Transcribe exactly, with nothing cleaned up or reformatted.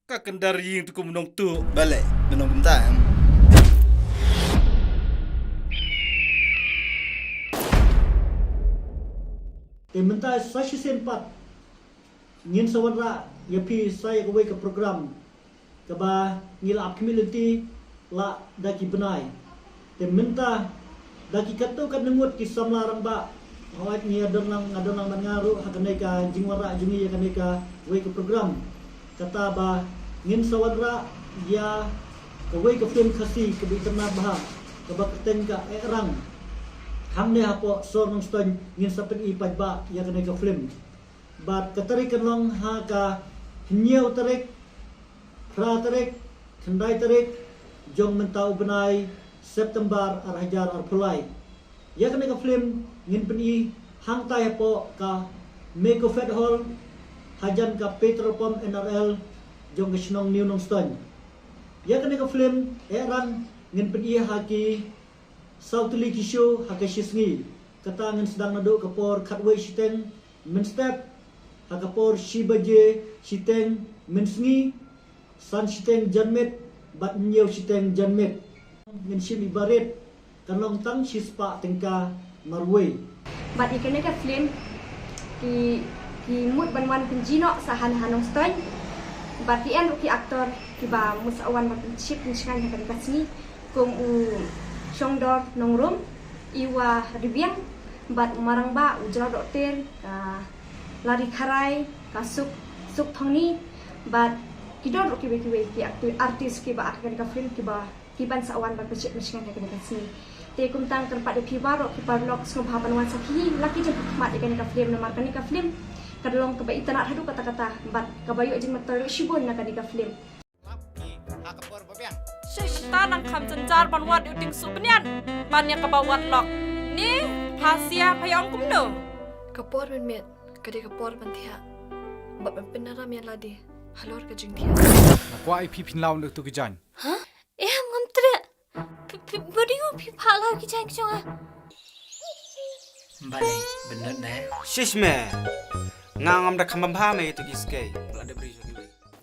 Ka kyndar ïing tu kum nong tu. Balei mynta em? Te mynta sa shisien pat ngin sa wanrah ïa phi sa ïa kawei ka program kaba ngi la ap khmih lynti la da ki bnai. Te mynta da ki katto katne ngut ki samla rangbah, hooid ngi ïa don lang, nga don lang bad nga ruh ha kane ka jingwanrah jong ngi ïa kane kawei ka program. Kata ba ngin sa wanrah ïa kawei ka film Khasi kaba itynnad bha kaba kyrteng ka Ehrang. Hangne hapoh sor Nongstoiñ ngin sa pyni paidbah ïa kane ka film. Bad ka tarik kan long ha ka hynñiew tarik, phra tarik, khyndai tarik jong mynta u bnai September ar hajar arphew lai. Ïa kane ka film ngin pyni hangtai hapoh ka Mekofed Hall hajan ka petrol pump N R L jong ka shnong New Nongstoiñ. Ïa kane ka film Ehrang ngin pyni ha ki saw tylli ki show ha ka shi sngi. Kata ngin sdang naduh ka por khatwei shiteng mynstep, ha ka por shi baje shiteng mynsngi, san shiteng janmiet bad hynñiew shiteng janmiet. Ngin shim i ba rate kan long tang shispah tyngka marwei. Bad ïa kane ka film ki, ki mut ban wan pynjngoh sa ha Nongstoiñ. Bad ki en ruh ki actor kiba mut sa wan ban pynshit pynshngaiñ ha kane ka sngi. Kum u Shongdor Nongrum, Iwa Ribiang, bad u Marangbah, u Jrao Dokter, ka Lari Kharai, ka Suk, Suk Thongni, bad ki don ruh kiwei kiwei ki actor, artist kiba act ha kane ka film kiba, kiban sa wan ban pynshit pynshngaiñ ha kane ka sngi. Te kumta kyrpad ïa phi baroh ki paralok sngewbha ban wan sakhi la ki jingkhmat ïa kane ka film namar kane ka film ka long kaba itynnad haduh katta katta bad kaba ïoh jingmyntoi ruh shibun na kane ka film. Shish, ta nang kham jynjar ban wad ïa u dieng suh bniat ban ïa kaba wad lok. Ni, pha sia pha ïa ong kumno? Ka por mynmiet ka dei ka por ban thiah bad ban pynram ïa lade halor ka jingthiah. Nga kwah ïa phi phin law na tu ki jaiñ. Ha? Em, ngam treh. Phi, phi, ba dei u phi phah law ki jaiñ ki jong nga. Balei, bynnud ne? Shish me. Nga ngam da kham bha me ïa tu ki skei.